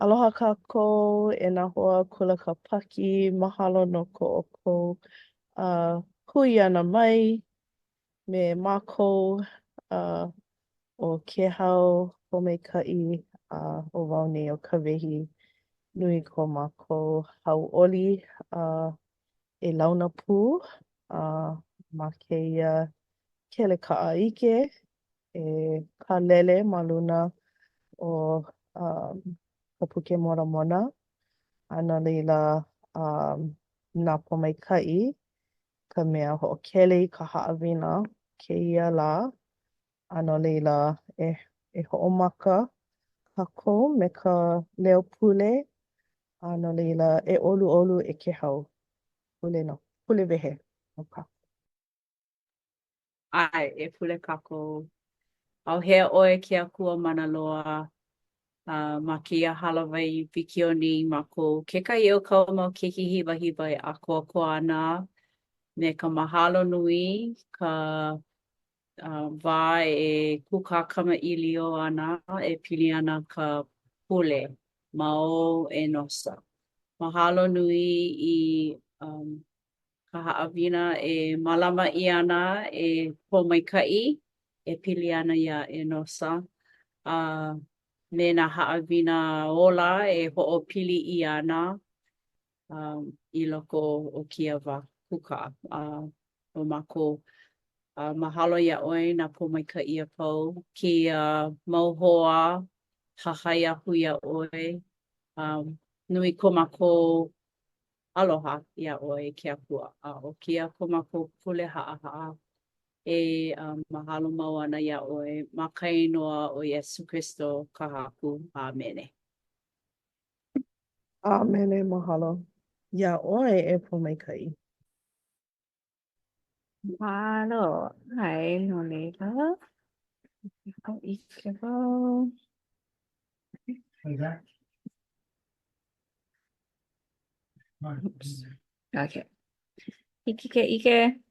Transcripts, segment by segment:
Aloha kākou e nā hoa Kula Kāpaki. Mahalo no ko ʻoukou uh hui ʻana mai me mākou uh ʻo Kēhau Pōmaikaʻi a ʻo wau nei ʻo Kawehi. Nui ko mākou hauʻoli uh e launa pū uh ma kēia kelekaʻaʻike e kālele ma luna o um ka Puke Moramona. A no laila, um na Pōmaikaʻi ka mea hoʻokele i ka haʻawina kēia lā. A no laila, e e hoʻomaka kākou me ka leo pule. A no laila, e ʻoluʻolu e Kēhau. Pule no, pule wehe no kākou. ʻAe, e pule kākou. ʻAuhea ʻoe ke Akua mana loa a ma kēia hālāwai wikiō nei mākou, kekahi o kāu mau keiki hiwahiwa e ʻākoakoa ana me ka mahalo nui, ka wā e kūkā kamaʻilio ana e pili ana ka pule ma o ʻEnosa. Mahalo nui i um, ka haʻawina e mālama ʻia ana e Pōmaikaʻi e pili ana iā ʻEnosa a me nā haʻawina ola e hoʻopili ʻia ana um, i loko o kēia wā kūkā a o mākou. A mahalo iā ʻoe nā pōmaikaʻi a pau, kēia mau hoa hahai aku iā ʻoe. Um, nui ko mākou Aloha iā ʻoe e ke Akua, a ʻo kēia ko mākou pule haʻahaʻa e mahalo mau ana iā ʻoe ma ka inoa o Iesū Kristo ka Haku. ʻĀmene. ʻĀmene, mahalo iā ʻoe e Pōmaikaʻi. Mahalo. ʻAe, no laila, hōʻike wau. Oops. Okay. Hiki ke ʻike.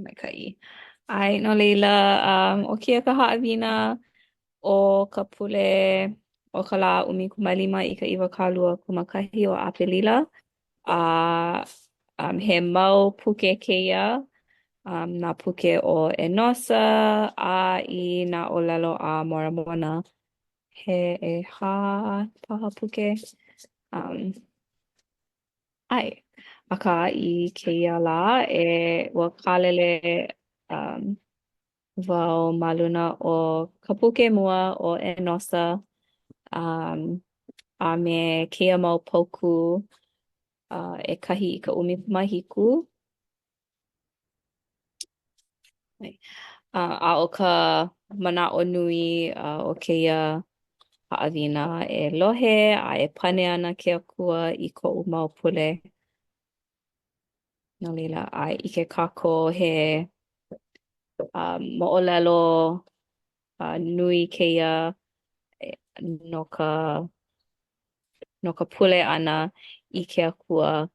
Maikaʻi. ʻAe, no laila, um, ʻo kēia ka haʻawina o ka pule o ka lā 15 i ka 21 o ʻApelila. A um, he mau puke kēia, um, nā puke o ʻEnosa a i nā ʻōlelo a Moramona. He ʻehā paha puke. Um, ʻae. Akā, i kēia lā, e ua kālele um, wau ma luna o ka puke mua ʻo ʻEnosa um, a me kēia mau paukū uh, ʻekahi i ka 17. A, a ʻo ka manaʻo nui uh, o kēia haʻawina e lohe a e pane ana ke Akua i koʻu mau pule. No laila, a ʻike kākou he um, moʻolelo uh, nui kēia no ka no ka pule ʻana i ke Akua.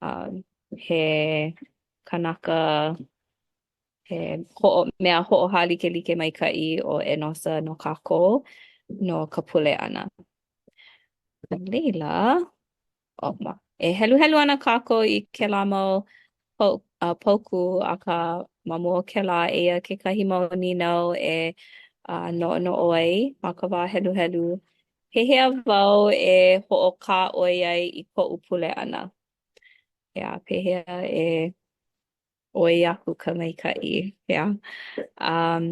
Um, he kanaka he hoʻo, mea hoʻohālikelike maikaʻi ʻo ʻEnosa no kākou no ka pule ʻana. No laila, oh, ma, e heluhelu ana kākou i kēlā mau pau, uh, paukū, akā ma mua o kēlā, eia kekahi mau nīnau e uh, noʻonoʻo ai ma ka wā heluhelu. Pehea wau e hoʻokāʻoi ai i koʻu pule ʻana? ʻEā, pehea e ʻoi aku ka maikaʻi, ʻeā? Um,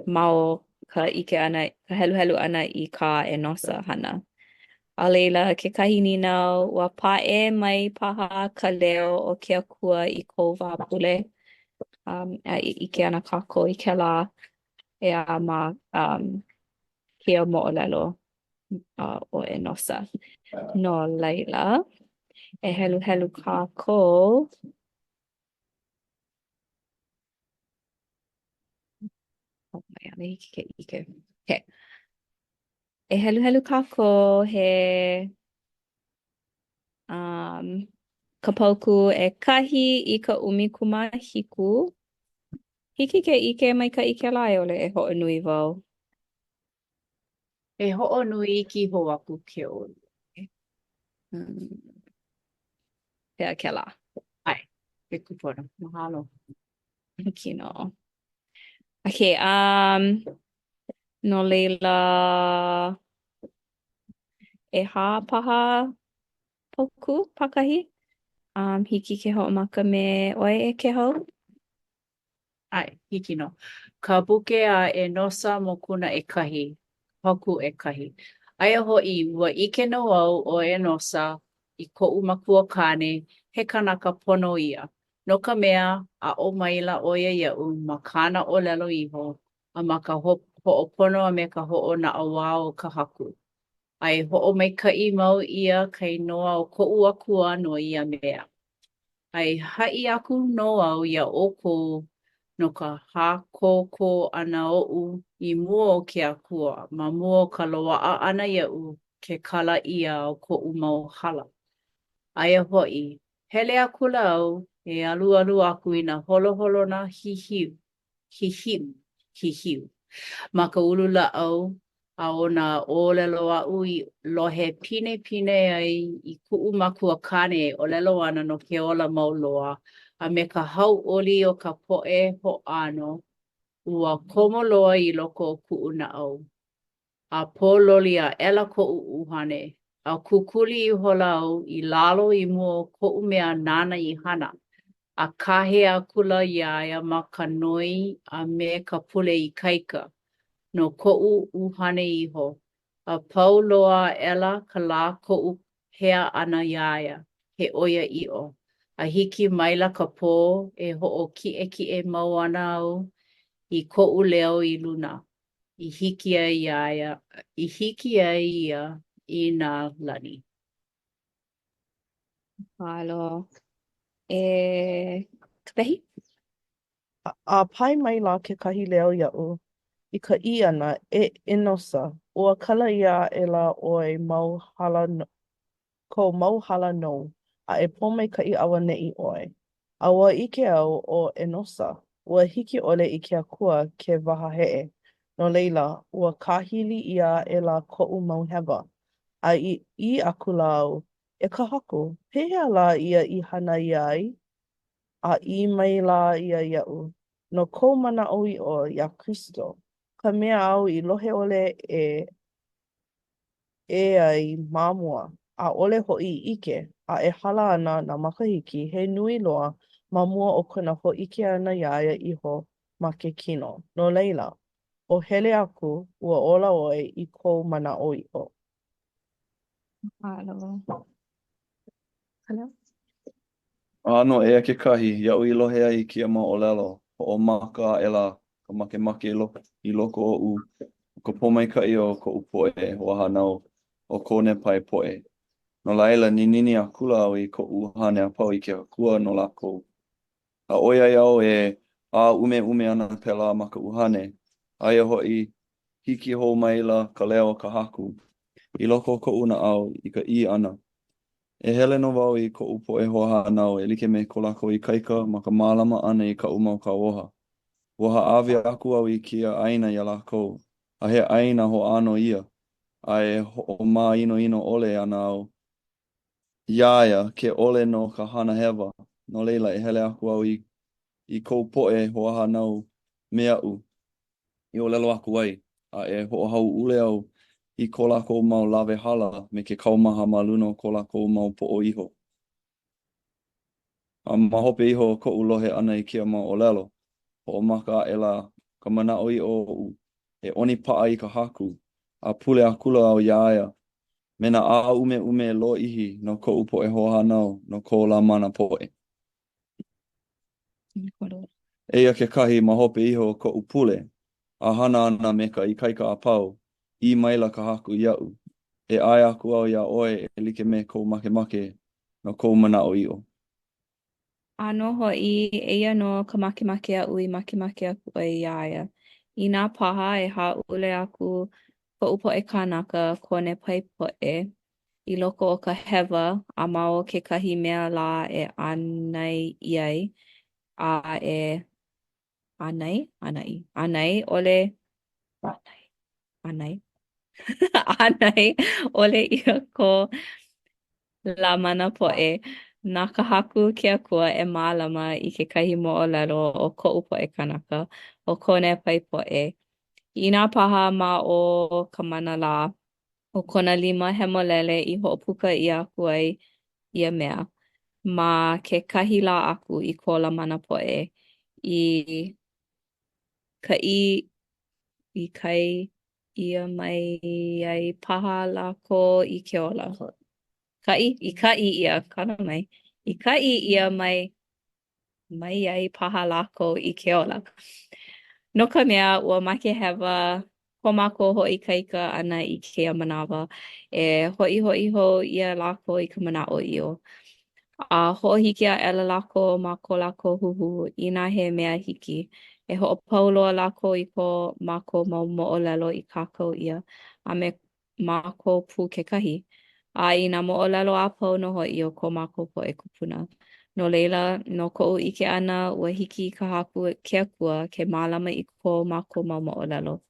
ma o ka ʻike ʻana, ka heluhelu ʻana i kā ʻEnosa hana. A laila, kekahi nīnau, ua paʻē mai paha ka leo o ke Akua i kou wā pule? Um, a e ʻike ana kākou i kēlā, ʻeā, ma um, kēia moʻolelo uh, o ʻEnosa. No laila, e heluhelu kākou. Oh, mai, ʻaʻole hiki ke ʻike. Okay. E heluhelu kākou he um, ka paukū ʻekahi i ka 17. Hiki ke ʻike maikaʻi kēlā a i ʻole e hoʻonui wau? E hoʻonui iki hou aku ke ʻoluʻolu. Pehea kēlā? ʻAe, he kūpono. Mahalo. Hiki nō. Okay, um, no laila, ʻehā paha paukū pākahi? Um, hiki ke hoʻomaka me ʻoe e Kēhau? ʻAe, hiki nō. Ka Buke a ʻEnosa Mokuna ʻEkahi, Paukū ʻEkahi. Aia hoʻi, ua ʻike nō au ʻo ʻEnosa i koʻu makua kāne, he kanaka pono ia, no ka mea, aʻo maila ʻo ia iaʻu ma kāna ʻōlelo iho, a ma ka hoʻopono a me ka hoʻonaʻauao o ka Haku. A e hoʻomaikaʻi mau ʻia ka inoa o koʻu Akua no ia mea. A e haʻi aku nō au iā ʻoukou no ka hākōkō ʻana oʻu i mua o ke Akua, ma mua o ka loaʻa ʻana iaʻu ke kala ʻia o koʻu mau hala. Aia hoʻi, hele akula au e alualu aku i nā holoholona hihiu, hihiu, hihiu, ma ka ulu lāʻau, a ʻo nā ʻōlelo aʻu i lohe pinepine ai i kuʻu makua kāne e ʻōlelo ana no ke ola mau loa a me ka hauʻoli o ka poʻe hoʻāno, ua komo loa i loko o kuʻu naʻau. A pōloli aʻela koʻu ʻuhane, a kukuli ihola au i lalo i mua o koʻu mea nāna i hana, a kāhea akula iā ia ma ka noi a me ka pule ikaika, no koʻu ʻuhane iho, a pau loa aʻela ka lā koʻu hea ʻana iā ia, he ʻoiaʻiʻo, a hiki maila ka pō e hoʻokiʻekiʻe mau ana au i koʻu leo i luna. i hiki ai iā ia, i hiki ai ia i nā lani. Mahalo. E Kapehi? A pae maila kekahi leo iaʻu, i ka ʻī ʻana, ʻE ʻEnosa, ua kala ʻia aʻela ʻoe mau hala kou mau hala nou, a e pōmaikaʻi auaneʻi ʻoe. A ua ʻike au ʻo ʻEnosa, ua hiki ʻole i ke Akua ke wahaheʻe, no laila, ua kāhili ʻia aʻela koʻu mau hewa. A i ʻī akula au, E ka Haku, pehea lā ia i hana ʻia ai? A ʻī maila ia iaʻu, No kou manaʻoʻiʻo iā Kristo, ka mea āu i lohe ʻole e ʻē ai ma mua, ʻaʻole hoʻi i ʻike, a e hala ana nā makahiki he nui loa ma mua o kona hōʻike ʻana iā ia iho ma ke kino. No laila, o hele aku, ua ola ʻoe i kou manaʻoʻiʻo. Mahalo. Hello? ʻĀnō, eia kekahi, iaʻu i lohe ai i kēia mau ʻōlelo, hoʻomaka aʻela ka makemake i loko oʻu no ka pōmaikaʻi o koʻu poʻe hoahānau, ʻo ko Nepai poʻe. No laila, ninini akula au i koʻu ʻuhane a pau i ke Akua no lākou. A ʻoiai au e ʻāʻumeʻume ana pēlā ma ka ʻuhane, aia hoʻi, hiki hou maila ka leo o ka Haku i loko o koʻu naʻau i ka ʻī ʻana, E hele nō wau i koʻu poʻe hoahānau e like me ko lākou ikaika ma ka mālama ʻana i kaʻu mau kauoha. Ua hāʻawi aku au i kēia ʻāina iā lākou, a he ʻāina hoʻāno ia, a e hoʻomāinoino ʻole ana au iā ia ke ʻole no ka hana hewa, no laila e hele aku au i i kou poʻe hoahānau me aʻu i ʻōlelo aku ai, a e hoʻohauʻule au i ko lākou mau lawehala me ke kaumaha ma luna o ko lākou mau poʻo iho. A ma hope iho o koʻu lohe ʻana i kēia mau ʻōlelo, hoʻomaka aʻela ka manaʻoʻiʻo oʻu e ʻonipaʻa i ka Haku, a pule akula au iā ia me nā ʻāʻumeʻume lōʻihi no koʻu poʻe hoahānau no ko Lamana poʻe. Eia kekahi, ma hope iho o koʻu pule a hana ʻana me ka ikaika a pau, ʻī maila ka Haku iaʻu, E ʻae aku au iā ʻoe e like me kou makemake no kou manaʻoʻiʻo. ʻĀnō hoʻi, eia nō ka makemake aʻu i makemake aku ai iā ia. Inā paha e hāʻule aku koʻu poʻe kānaka, ko Nepai poʻe, i loko o ka hewa a ma o kekahi mea lā e ʻānai ai, a e ʻānai, ʻānaʻi, ʻānai ʻole, ʻānai, ʻānai. ʻĀnai ʻole ʻia ko Lamana poʻe. Na ka Haku ke Akua e mālama i kekahi moʻolelo o koʻu poʻe kānaka, ʻo ko Nepai poʻe. Inā paha ma o ka mana lā o kona lima hemolele i hoʻopuka ʻia aku ai ia mea, ma kekahi lā aku i ko Lamana poʻe, i kaʻi i kai ʻia mai ai paha lākou i ke ola. Kaʻi? I kaʻi ʻia, kala mai. I kaʻi ʻia mai mai ai paha lākou i ke ola. No ka mea, ua makehewa ko mākou hoʻoikaika ʻana i kēia manawa, e hoʻihoʻi hou ʻia lākou i ka manaʻoʻiʻo. A hoʻohiki aʻela lākou ma ko lākou huhū, inā he mea hiki, e hoʻopau loa lākou i ko mākou mau moʻolelo i kākau ʻia, a me mākou pū kekahi, a i nā moʻolelo a pau nō hoʻi o ko mākou poʻe kūpuna. No laila, no koʻu ʻike ʻana, ua hiki i ka Haku ke Akua ke mālama i ko mākou mau moʻolelo.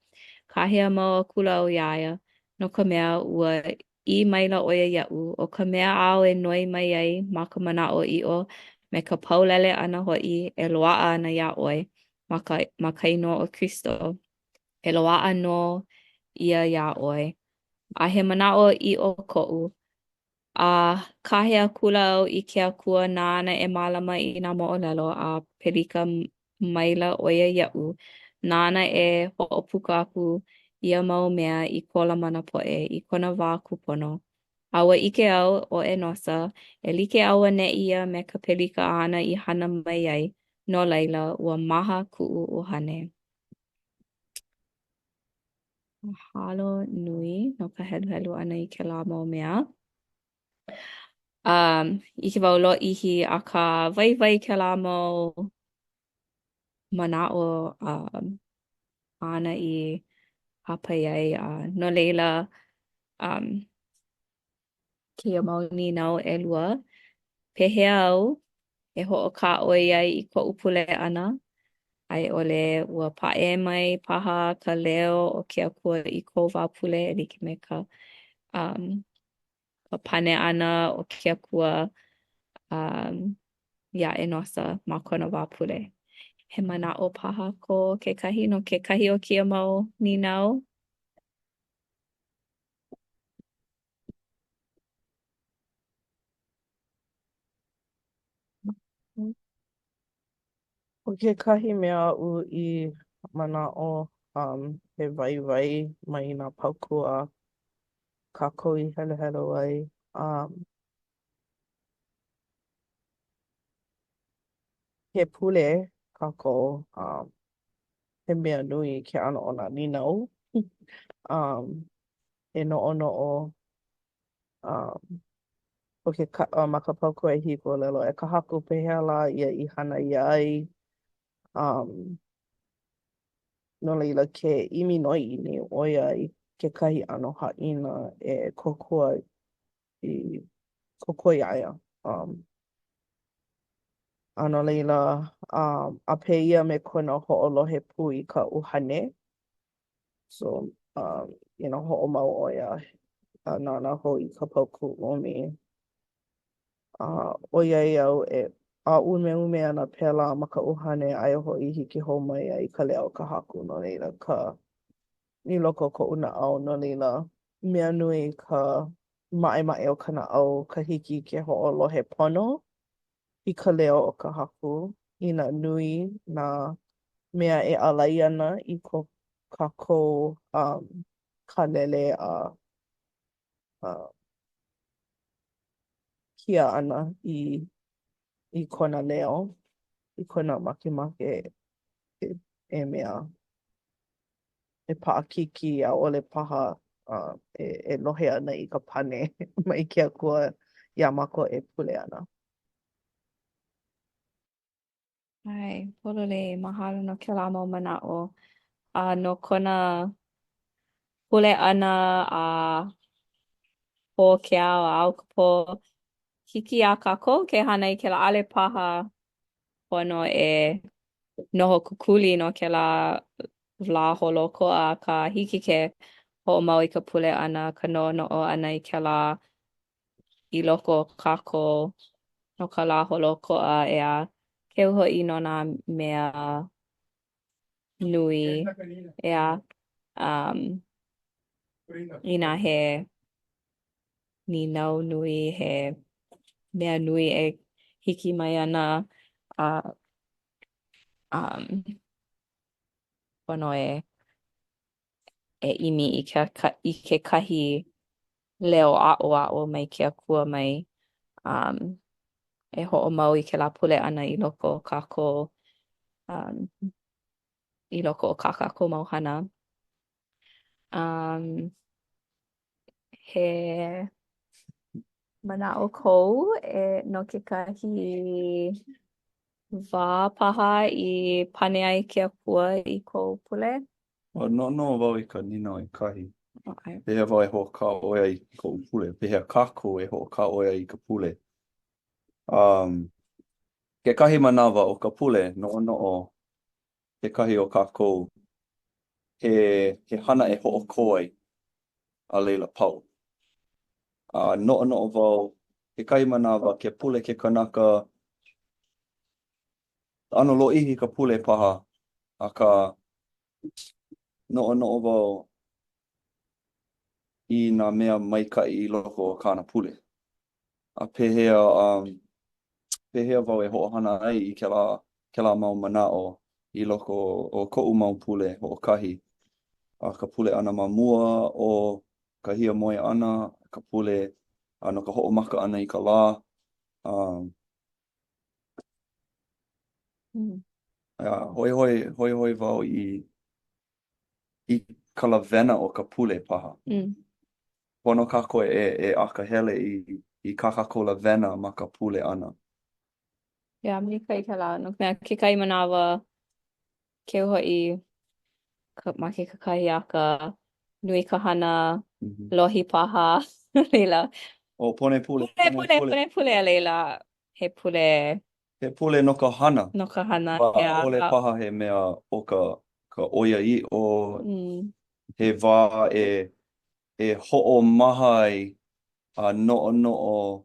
Kāhea mau akula au iā ia, no ka mea, ua ʻī maila ʻo ia iaʻu, ʻO ka mea āu e noi mai ai ma ka manaʻoʻiʻo, me ka paulele ʻana hoʻi e loaʻa ana iā ʻoe ma ka ma ka inoa ʻo Kristo, e loaʻa nō ia iā ʻoe. A he manaʻoʻiʻo koʻu, a kāhea akula au i ke Akua nāna e mālama i nā moʻolelo, a pelika maila ʻo ia iaʻu, nāna e hoʻopuka aku ia mau mea i ko Lamana poʻe i kona wā kūpono. A ua ʻike au, ʻo ʻEnosa, e like auaneʻi ia me ka pelika āna i hana mai ai, no laila, ua maha kuʻu ʻuhane. Mahalo nui no ka heluhelu ʻana i kēlā mau mea. Um, ʻike wau lōʻihi, akā waiwai kēlā mau manaʻo um, āna i hāpai ai. A no laila, um, kēia mau nīnau ʻelua, pehea au e hoʻokāʻoi ai i koʻu pule ʻana? A i ʻole ua paʻē mai paha ka leo o ke Akua i kou wā pule e like me ka um, ka pane ʻana o ke Akua um, iā ʻEnosa ma kona wā pule. He manaʻo paha ko kekahi no kekahi o kēia mau nīnau? ʻO kekahi mea aʻu i manaʻo um he waiwai mai nā paukū a kākou i heluhelu ai um ke pule kākou um he mea nui ke ʻano o nā nīnau um e noʻonoʻo Um, ʻo ke ka-, uh, ma ka paukū ʻehiku ʻōlelo, e ka Haku, pehea lā ia i hana ʻia ai? Um, no laila, ke ʻimi noiʻi nei ʻo ia i kekahi ʻano haʻina e kōkua i kōkua iā ia. Um, a no laila, um, a pēia me kona hoʻolohe pū i ka ʻuhane. So, um, you know, hoʻomau ʻo ia a nānā hou i ka paukū ʻumi. A ʻoiai au e ʻāʻumeʻume ana pēlā ma ka ʻuhane, aia hoʻi hiki hou mai ai ka leo o ka Haku, no laila ka i loko o koʻu naʻau, no laila, mea nui ka maʻemaʻe o ka naʻau, ka hiki ke hoʻolohe pono i ka leo o ka Haku, inā nui nā mea e ālai ana i ko kākou um kālele a uh kia ʻana i i kona leo, i kona makemake e e mea e paʻakikī, ʻaʻole paha uh e e lohe ana i ka pane mai ke Akua iā mākou e pule ana. ʻAe, pololei, mahalo no kēlā mau manaʻo. A no kona pule ʻana a pō ke ao a ao ka pō, hiki iā kākou ke hana i kēlā, ʻaʻole paha pono e noho kukuli no kēlā lā holoʻokoʻa, akā hiki ke. Hoʻomau i ka pule ʻana, ka noʻonoʻo ʻana i kēlā i loko o kākou no ka lā holoʻokoʻa, ʻeā. Keu hoʻi no nā mea nui, ʻeā. Um inā he nīnau nui, he mea nui e hiki mai ana a um pono e e ʻimi i ke i kekahi leo aʻoaʻo mai ke Akua mai um e hoʻomau i kēlā pule ʻana i loko o kākou um i loko o kā kākou mau hana. Um he manaʻo kou e no kekahi wā paha i pane ai ke Akua i kou pule? Ua noʻonoʻo wau i ka nīnau ʻekahi. Okay. Pehea wau e hoʻokāʻoi ai i koʻu pule? Pehea kākou e hoʻokāʻoi ai i ka pule? Um, kekahi manawa ʻo ka pule, noʻonoʻo kekahi o kākou he, he hana e hoʻokō ai, a laila pau. A noʻonoʻo wau, kekahi manawa ke pule ke kanaka, ʻano lōʻihi ka pule paha, akā, noʻonoʻo wau i nā mea maikaʻi i loko o kāna pule. A pehea, um, pehea wau e hoʻohana ai i kēlā, kēlā mau manaʻo i loko o koʻu mau pule hoʻokahi. A ka pule ʻana ma mua o ka hiamoe ʻana, ka pule a no ka hoʻomaka ʻana i ka lā, um, Mm. Yeah, hoihoi, hoihoi wau i, i ka lawena o ka pule paha. Mm. Pono kākou e, e akahele i, i kā kākou lawena ma ka pule ʻana. Yeah, maikaʻi kēlā. No ka mea, kekahi manawa, keu hoʻi ka, ma ke kakahiaka, nui ka hana, mm -hmm. lohi paha, a laila. Oh, pono e pule, pule, pule, pule, pule, pule, a laila, he pule. He pule no ka hana. No ka hana, ʻeā. ʻAʻole paha he mea ʻo ka, ka ʻoiaʻiʻo, mm. he wā e, e hoʻomaha ai a noʻonoʻo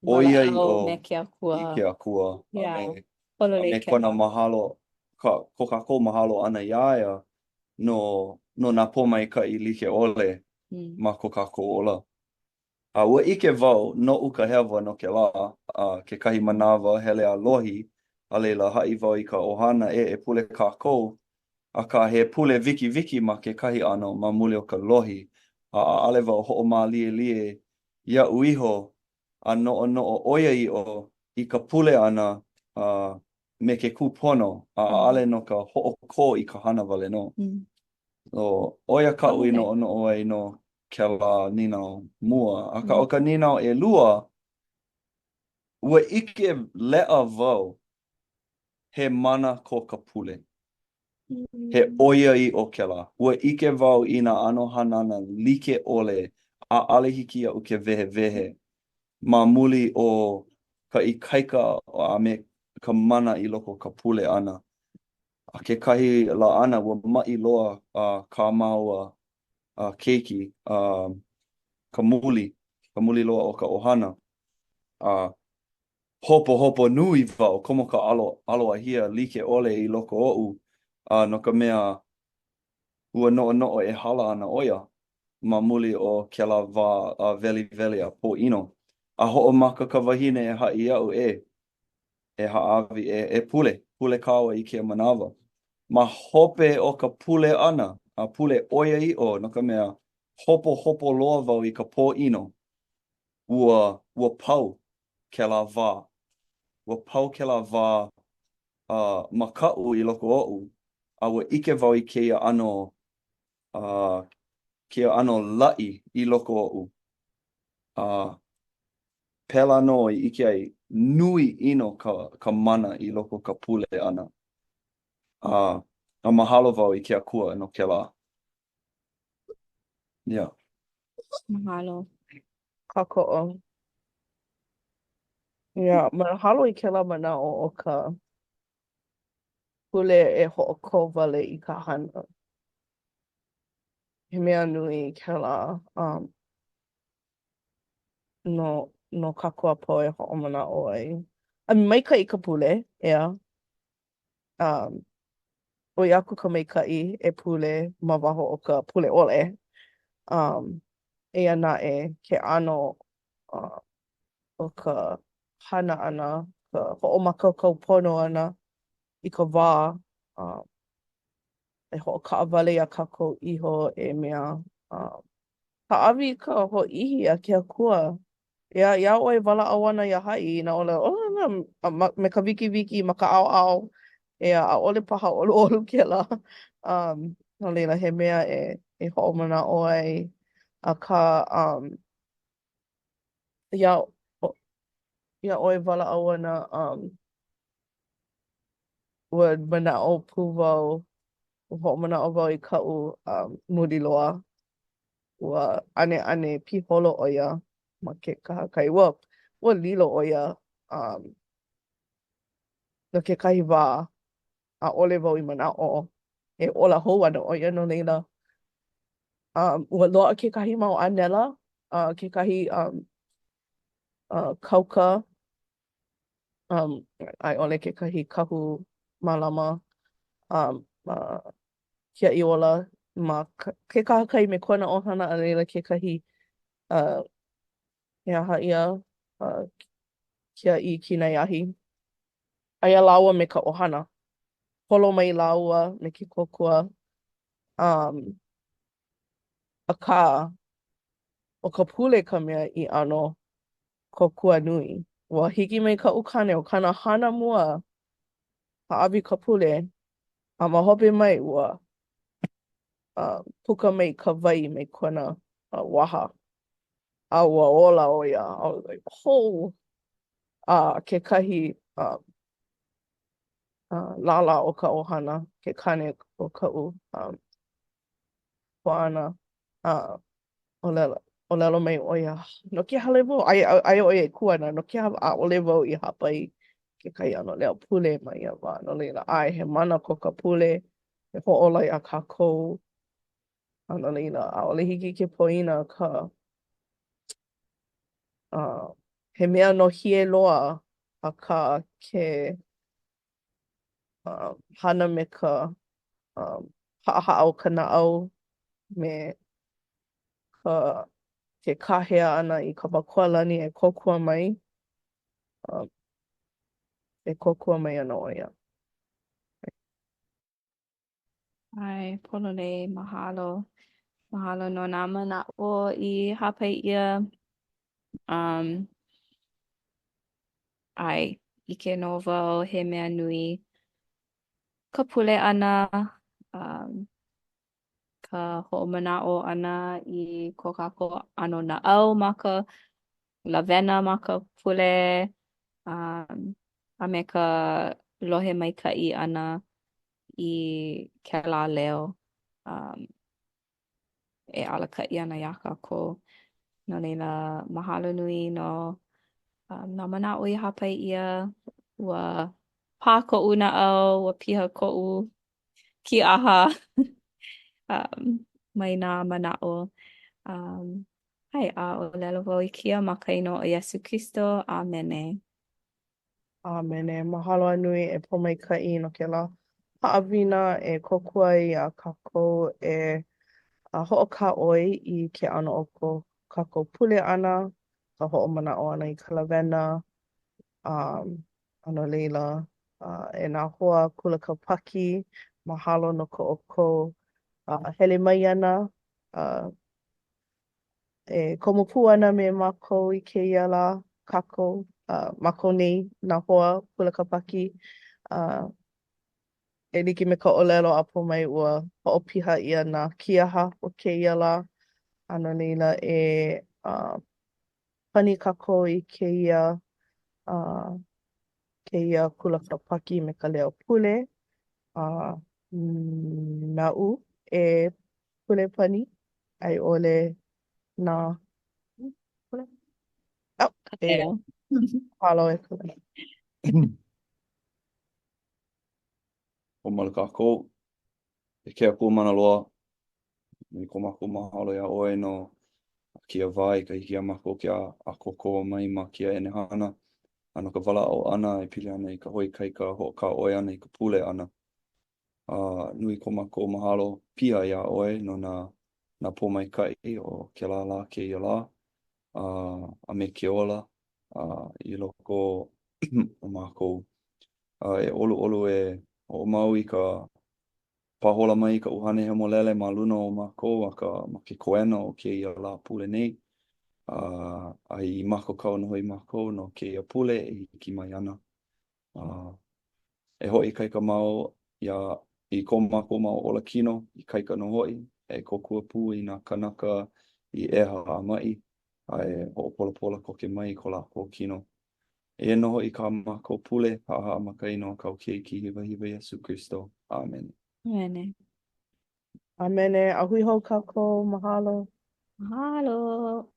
ʻoiaʻiʻo me ke Akua. i ke Akua a Yeah. me, a me kona mahalo, ka, ko kākou mahalo ʻana iā ia no, no nā pōmaikaʻi like ʻole mm. ma ko kākou ola. A ua ʻike wau, noʻu ka hewa no kēlā, a kekahi manawa hele a lohi, a laila haʻi wau i ka ʻohana e e pule kākou, akā he pule wikiwiki ma kekahi ʻano ma muli o ka lohi, a ʻaʻale wau hoʻomālielie iaʻu iho a noʻonoʻo ʻoiaʻiʻo i ka pule ʻana a me ke kūpono, a ʻaʻale no ka hoʻokō i ka hana wale nō. So, ʻo ia kaʻu i noʻonoʻo ai no kēlā nīnau mua. Akā, ʻo ka nīnau ʻelua, ua ʻike leʻa wau he mana ko ka pule. He ʻoiaʻiʻo kēlā. Ua ʻike wau i nā ʻano hanana like ʻole, ʻaʻale hiki iaʻu ke wehewehe ma muli o ka ikaika a me ka mana i loko o ka pule ʻana. A kekahi laʻana, ua maʻi loa kā māua keiki, ka muli, ka muli loa o ka ʻohana. A hopohopo nui wau, komo ka alo, aloahi like ʻole i loko oʻu, a no ka mea, ua noʻonoʻo e hala ana ʻo ia ma muli o kēlā wā weliweli a pōʻino. A hoʻomaka ka wahine e haʻi iaʻu, e, e hāʻawi, e, e pule, pule kāua i kēia manawa. Ma hope o ka pule ʻana, a pule ʻoiaʻiʻo, no ka mea, hopohopo loa wau i ka pōʻino, ua, ua pau kēlā wā. Ua pau kēlā wā uh, makaʻu i loko oʻu, a ua ʻike wau i kēia ʻano, uh, kēia ʻano laʻi i loko oʻu. Uh, Pēlā nō i ʻike ai, nui ʻino ka, ka mana i loko o ka pule ʻana. A, a mahalo wau i ke Akua no kēlā. Yeah. Mahalo. Kākoʻo. Yeah, mahalo i kēlā manaʻo o ka pule e hoʻokō wale i ka hana. He mea nui kēlā um no no kākou a pau e hoʻomanaʻo ai. A maikaʻi ka pule, ʻeā? Um ʻoi aku ka maikaʻi e pule ma waho o ka pule ʻole. Um eia naʻe ke ʻano uh o ka hana ʻana, ka hoʻomākaukau pono ʻana i ka wā um e hoʻokaʻawale iā kākou iho e mea um hāʻawi i ka hōʻihi a ke Akua. Iā iā ʻoe e walaʻau ana iā haʻi inā ʻole me ka wikiwiki ma ka ʻaoʻao, ʻeā, ʻaʻole paha ʻoluʻolu kēlā. Um, no laila, he mea e e hoʻomanaʻo ai. Akā, um, iā iā ʻoe e walaʻau ana, um, ua manaʻo pū wau, ua hoʻomanaʻo wau i kaʻu um muli loa. Ua ʻaneʻane piholo ʻo ia ma ke kahakai. Ua ua lilo ʻo ia um no kekahi wā ʻaʻole wau i manaʻo e ola hou ana ʻo ia no laila um ua loaʻa kekahi mau ʻānela uh kekahi um uh kauka um, a i ʻole kekahi kahu mālama um, uh, kiaʻi ola ma ke kahakai me kona ʻohana a laila kekahi uh, he aha ia uh, kiaʻi kinai ahi. Aia lāua me ka ʻohana. Holo mai lāua me ke kōkua. Um, akā, ʻo ka pule ka mea i ʻano kōkua nui. Ua hiki mai kaʻu kāne, ʻo kāna hana mua, hāʻawi ka pule, a ma hope mai ua uh, puka mai ka wai mai kona uh, waha. A ua ola ʻo ia. I was like, oh! A kekahi uh, uh, lālā o ka ʻohana, ke kāne o kaʻu um, hoahānau, uh, ʻōlelo, ʻōlelo mai ʻo ia, no ke aha lā wau, aia, aia ʻo ia e kū ana, no ke aha ʻaʻole wau i hāpai kekahi ʻano leo pule ma ia wā. No laila, ʻae, he mana ko ka pule, e hoʻōla iā kākou. A no laila, ʻaʻole hiki ke poina ka, uh, he mea nōhie loa, akā ke uh, hana me ka um, haʻahaʻa o ka naʻau me ka ke kāhea ʻana i ka Makua lani e kōkua mai, um, e kōkua mai ana ʻo ia. ʻAe, pololei, mahalo. Mahalo no nā manaʻo i hāpai ʻia. Um, ʻae, ʻike nō wau he mea nui ka pule ʻana, um, ka hoʻomanaʻo ʻana i ko kākou ʻano naʻau ma ka lawena ma ka pule, um, a me ka lohe maikaʻi ʻana i kēlā leo um e alakaʻi ana iā kākou. No laila, mahalo nui no um nā manaʻo i hāpai ʻia. Ua pā koʻu naʻau, ua piha koʻu kīʻaha um mai nā manaʻo. Um, ʻae, a ʻōlelo wau i kēia ma ka inoa o Iesū Kristo. ʻĀmene. ʻĀmene. Mahalo a nui e Pōmaikaʻi no kēlā haʻawina e kōkua ai iā kākou e hoʻokāʻoi i ke ʻano o ko kākou pule ʻana, ka hoʻomanaʻo ʻana i ka lawena, um, a no laila, e nā hoa Kula Kaupaki, mahalo no ko ʻoukou hele mai ʻana a e komo pū ana me mākou i kēia lā, kākou, uh, mākou nei, nā hoa Kula Kaupaki, uh, e like me ka ʻōlelo a Pōmai ua hoʻopiha ʻia nā kīʻaha o kēia lā, a no laila e uh, pani kākou i kēia uh, kēia Kula Kaupaki me ka leo pule, a uh, naʻu e pule pani a i ʻole nā pule. Oh, e Mahalo e Kalani. Hoʻomana kākou e ke Akua mana loa. Nui ko mākou mahalo iā ʻoe no kēia wā i ka hiki iā mākou ke ʻākoakoa mai ma kēia ʻenehana, a no ka walaʻau ʻana e pili ana i ka hoʻoikaika hoʻokāʻoi ʻana i ka pule ʻana. A nui ko mākou mahalo piha iā ʻoe no nā, nā pōmaikaʻi o kēlā lā kēia lā, a, a me ke ola a, i loko o mākou. A e ʻoluʻolu e hoʻomau i ka pāhola mai i ka ʻUhane Hemolele ma luna o mākou a ka, ma ke koena o kēia lā pule nei, a, a i mākaukau nō hoʻi mākou no kēia pule e hiki mai ana. A e hoʻoikaika mau iā, i ko mākou mau olakino, ikaika nō hoʻi, e kōkua pū i nā kānaka i ʻeha a maʻi, a e hoʻopolapola koke mai i ko lākou kino. Eia nō hoʻi kā mākou pule haʻahaʻa ma ka inoa o kāu Keiki hiwahiwa Iesū Kristo. ʻĀmene. ʻĀmene. ʻĀmene. A hui hou kākou. Mahalo. Mahalo.